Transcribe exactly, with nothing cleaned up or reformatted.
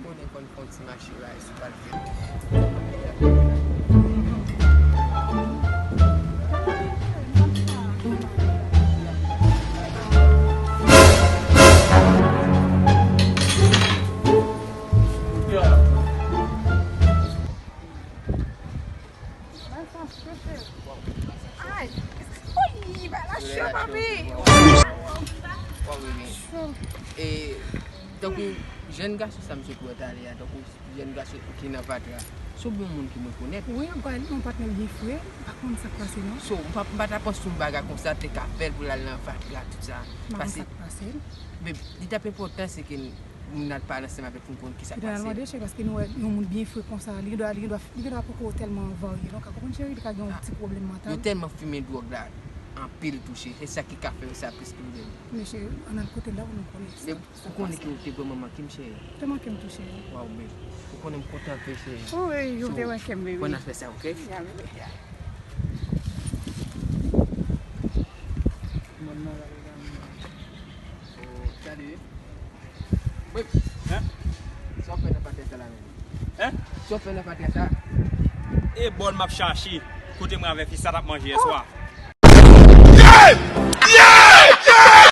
Konnen konn fè yon ti mache la, e sou pral fè. Ay, oh, li bay la cho, papi. Cho. E, tankou jèn gason sa m sot wè talè a, tankou jèn gason ki nan fatra. Se yon bon moun ki mwen konèt. Wi, m kwè li yon patnè byen fre, m pa konn sa k pase non. So, m pa, m pa ta panse yon bagay konsa te ka fè l pou l al nan fatra, tout sa. M pa konn sa k pase. Men, li t ap enpòtan, se ke nou al pale ansanm avèk pou n konn ki sa k pase. Li ta al mande, cheri, paske nou wè yon moun byen fre konsa, li gendwa, li gendwa, li gendwa poko tèlman varye non, ka konprann, cheri, li ka gen yon ti pwoblèm mantal. Yo tèlman fimen dwòg la anpil tou, cheri, se sa ki ka fè yo sa plis pwoblèm. Men cheri, ann al kote l la pou nou konnen sa. Ou konnen ke ou te vrèman manke m, cheri. Ou te manke m tou, cheri. Waw, babe. Ou konnen m kontan anpil, cheri. Wi, ou te manke m, baby. Bon, n a fè sa, ok? Ya, baby. Ya. Oh, salut. Babe. Hein? Sa w fè nan fatra sa la menm? Hein? Sa w fè nan fatra sa? E bòl m ap chache. Kote mwen avè fi sa t ap manje yè swa.